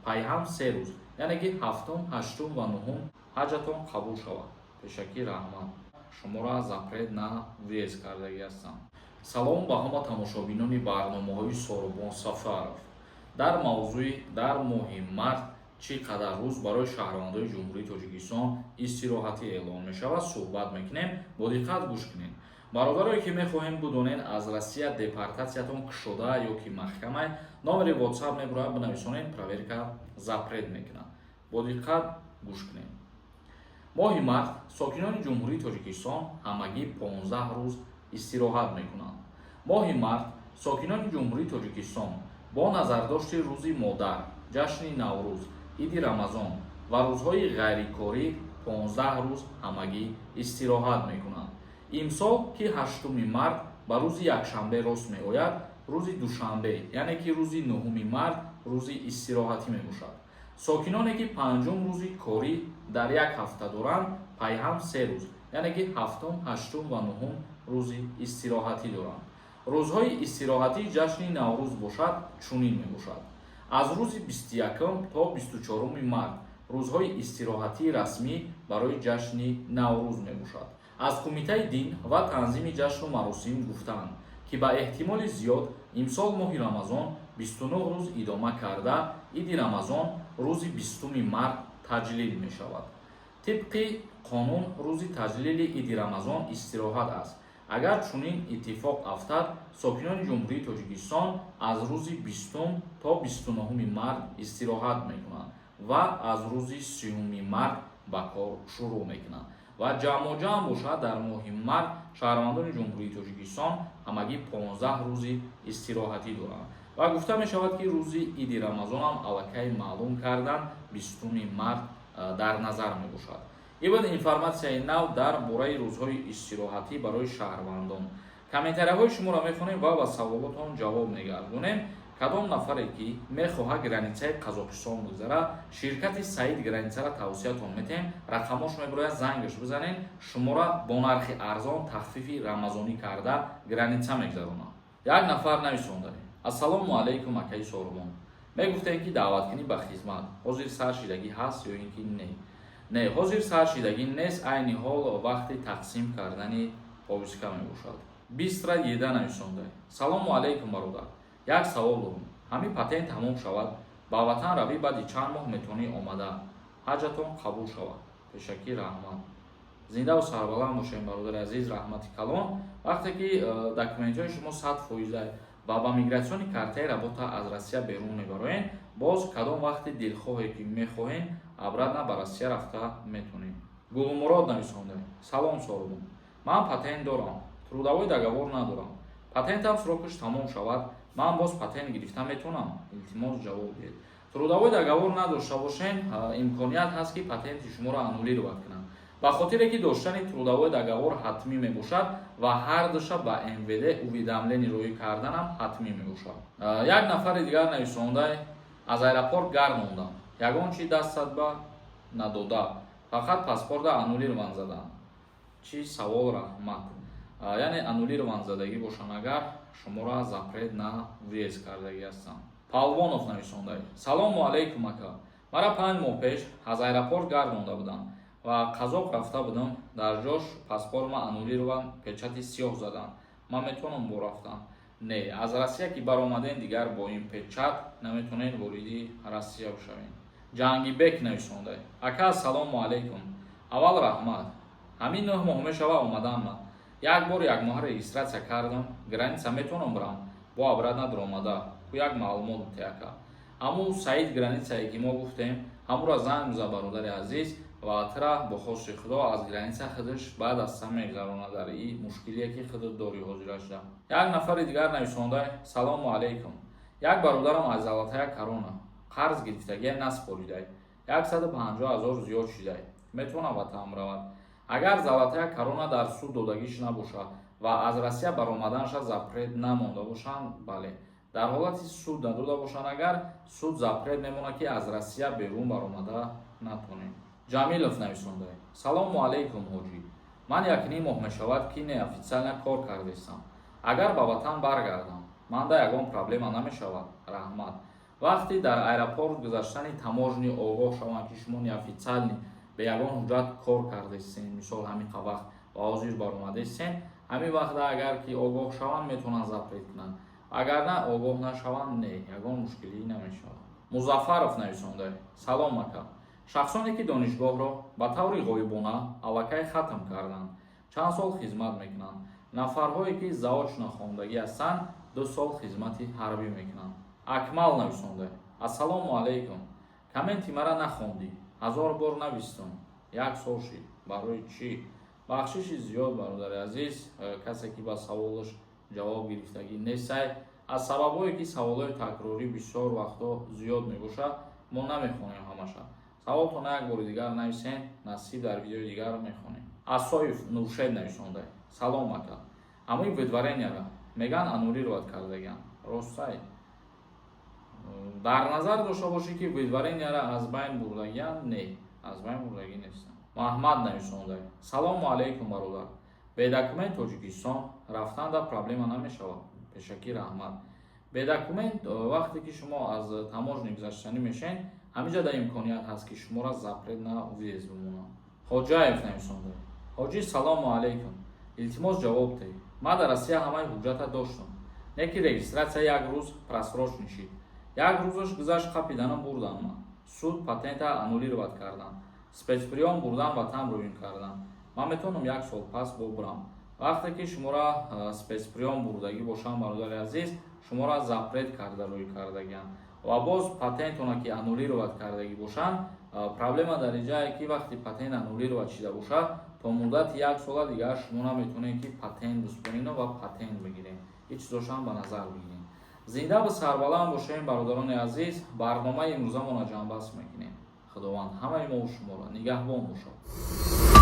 Пайҳам 3 рӯз, яъне ки ҳафтум, ҳаштум ва нуҳум. Ҳаҷатон қабул шавад. Пешакӣ раҳмат. Шуморо запрет на въезд кардагӣ ҳастам. Салом ба ҳама тамошобинони барномаҳои Сорубон Сафаров. Дар мавзӯи дар моҳи март чӣ қадар рӯз барои шаҳрвандони Ҷумҳурии Тоҷикистон истироҳатӣ эълон мешавад, суҳбат мекунем. Бо диққат гӯш кунед. Бародарое, ки мехоҳем бидонед, аз Россия депортатсиятон кушода ё ки маҳкамай, номери WhatsApp мебурад, бинависонед, проверка запрет мекунад. Бо диққат гӯш кунед. Моҳи март сокинони Ҷумҳурии Тоҷикистон ҳамагӣ 15 рӯз истироҳат мекунанд. Моҳи март сокинони Ҷумҳурии Тоҷикистон бо назардошти Рӯзи модар, ҷашни Наврӯз, Иди Рамазон ва рӯзҳои ғайрикорӣ 15 рӯз ҳамагӣ истироҳат мекунанд. Имсол, ки 8 март ба рӯзи якшанбе рост меояд, рӯзи душанбе, яъне ки рӯзи 9 март, рӯзи истироҳатӣ мебошад. Сокиноне, ки панҷум рӯзи корӣ дар як ҳафта доранд, пайҳам 3 рӯз, яъне ки ҳафтум, ҳаштум ва нуҳум рӯзи истироҳатӣ доранд. Рӯзҳои истироҳатии ҷашни Наврӯз бошад, чунин мебошад: аз рӯзи 21 то 24 март рӯзҳои истироҳатии расмӣ барои ҷашни Наврӯз мебошад. Аз Кумитаи дин ва танзими ҷашну маросим гуфтаанд, ки ба эҳтимоли зиёд имсол моҳи Рамазон 29 рӯз идома карда, Иди Рамазон рӯзи 20 март таҷлил мешавад. Тибқи қонун, рӯзи таҷлили Иди Рамазон истироҳат аст. Агар чунин иттифоқ афтад, сокинони Ҷумҳурии Тоҷикистон аз рӯзи 20 то 29 март истироҳат мекунанд ва аз рӯзи 30 март ба кор шурӯъ мекунанд. Ва ҷамъоҷамъ бошад, дар моҳи март шаҳрвандони Ҷумҳурии Тоҷикистон ҳамагӣ 15 рӯзи истироҳатӣ доранд. Ва гуфта мешавад, ки рӯзи Иди Рамазонам аллакай маълум карданд, 20 март дар назар мебошад. Ин информатсияи нав дар бораи рӯзҳои истироҳатӣ барои шаҳрвандон. Комментарияҳои шуморо мехонем ва ба саволотон ҷавоб мегардонем. Кадом нафаре, ки мехоҳад границаи Қазоқистон бигзарад, ширкати Саид Границаро тавсиятон метиҳем. Рақамош мебирояд, зангаш бизанед, шуморо бо нархи арзон, тахфифи рамазонӣ карда граница мегзаронад. Як нафар нависонда: «Ассалому алайкум, акаи Сорубон. Мегуфтем, ки даъваткунӣ ба хизмат ҳозир сар шидагӣ ҳаст ё ин ки не?» Не, ҳозир сар шидагӣ нест. Айни ҳол вақти тақсим кардани повестка мебошад. Бистра еда нависонда: «Салому алайкум, бародар, як савол дорум. Ҳамин патент тамом шавад, ба ватан равӣ, баъди чанд моҳ метавонӣ омада? Ҳаҷатон қабул шавад. Пешакӣ раҳмат.» Зиндаву сарбаланд бошем, бародари азиз, раҳмати калон. Вақте ки документҳои шумо 100% ва ба миграционный картаи работа аз Россия берун мебароен, боз кадом вақти дилхоҳе ки мехоҳем, обратно ба Россия рафта метонем. Гулмурод нависонда: «Салом, Сорубон. Ман патент дорам, трудовой договор надорам. Патентам срокаш тамом шавад, ман боз патент гирифта метавонам? Илтимос, ҷавоб диҳед.» Трудовой договор надошта бошен, имконият ҳаст, ки патенти шуморо аннулировать кунанд, ба хотире ки доштани трудовой договор ҳатмӣ мебошад ва ҳар душа ба МВД уведомление роӣ карданам ҳатмӣ мебошад. Як нафари дигар нависонда: «Аз аэропорт гардондам, ягон чи дастат ба надода, фақат паспорта аннулировать заданд. Чӣ савол? Раҳмат.» Яъне аннулировать задагӣ бошанд агар, шуморо запрет на въезд кардагӣ ҳастанд. Палвонов нависонда: «Салому алайкум, ака. Мара 5 моҳ пеш аз аэропорт гардонда будам ва Қазоқ рафта будам. Дар ҷош паспортма аннулировать, печати сиёҳ заданд. Ман метавонам бо рафтан?» Не, аз Россия ки баромадем, дигар бо ин печать наметавонед вориди Россия бишавед. Ҷангибек нависонда: «Ака, ассалому алайкум. Аввал раҳмат. Ҳамин 9 моҳ мешава омаданма. Як бор якмоҳа регистрация кардам. Граница метавонам бирам бо обратно даромада? Ку як маълумот бите, ака.» Ҳамун Саид Границае, ки мо гуфтем, ҳамура занг биза, бародари азиз, ва тра бо хости Худо аз граница худаш баъд аз са мегзаронад дар и мушкилие, ки худат дорӣ ҳозирашда. Як нафари дигар нависонда: «Салому алайкум. Як бародарам аз Золотая Корона қарз гирифтагия, наспоридай, 150 000 зиёд шидай. Метавонад ватан равад?» Агар Золотая Корона дар суд додагиш набошад ва аз Россия баромаданаша запрет намонда бошанд, бале. Дар ҳолати суд надода бошанд агар, суд запрет мемонад, ки аз Россия берун баромада натонем. Ҷамилов нависонда: «Салому алайкум, ҳоҷӣ. Ман якним моҳ мешавад, ки неофициально кор кардестам. Агар ба ватан баргардам, манда ягон проблема намешавад? Раҳмат.» Вақте дар аэропорт гузаштани таможни огоҳ шаванд, ки шумо неофициально, бе ягон ҳуҷҷат кор кардаистен, мисол, ҳамин қа вақт ва ҳозир баромадаистен, ҳамин вақта агар ки огоҳ шаванд, метавонанд запрет кунанд. Агар на, огоҳ нашаванд, не, ягон мушкилӣ намешавад. Музаффаров нависонда: «Салом, ака. Шахсоне ки донишгоҳро ба таври ғоибона аллакай хатм карданд, чанд сол хизмат мекунанд? Нафарҳое ки заочно хондагӣ ҳастанд, 2 сол хизмати ҳарбӣ мекунанд?» Акмал нависонда: «Ассалому алайкум. Комменти мара нахондӣ, ҳазор бор навистум, як сол шид, барои чӣ?» Бахшиши зиёд, бародари азиз, касе ки ба саволаш ҷавоб гирифтагӣ нестай. Аз сабабҳое ки саволҳои такрорӣ бисёр вақтҳо зиёд мебошад, мо намехонем ҳамаша. Саволтона як бори дигар нависен, насиб, дар видеои дигар мехонем. Асоев Нуршед нависонда: «Салом, ака. Ҳамои выдворения ра меган аннулировать кардагиан, ростай?» Дар назар дошта бошӣ, ки выдворения ра аз байн бурдагиан, не, аз байн бурдагӣ нестанд. Маҳмад нависонда: «Салому алайкум, бародар. Бе документ Тоҷикистон рафтанда проблема намешавад? Пешакӣ раҳмат». Бе документ, вақте ки шумо аз таможни гузаштанӣ мешавед, ҳамиҷа дар имконият ҳаст, ки шуморо запрет на въезд бимонанд. Хоҷаев нависонда: «Ҳоҷӣ, салому алайкум. Илтимос, ҷавоб диҳ. Ман дар Россия ҳамаи ҳуҷҷата доштам, не ки регистрация як рӯз просрочный шид. Як рӯзаш гузашт, қапиданам, бурдан ман суд, патента аннулировать кардан, спецприём бурдан, ватан рӯин кардан. Ман метавонам як сол пас бобурам?» Вақте ки шуморо спецприём бурдагӣ бошанд, бародари азиз, шуморо запрет карда рӯй кардагианд ва боз патентона ки аннулировать кардагӣ бошанд, проблема дар инҷае, ки вақте патент аннулировать шида бошад, то муддати як сола дигар шумо наметавонед, ки патент бисупоред ва патент бигиред. Ҳеҷ чизошам ба назар бигиред. Зинда ва сарбаланд бошем, бародарони азиз. Барномаи имрӯзамонро ҷамъбаст мекунем. Худованд ҳамаи мову шуморо нигаҳбон бошад.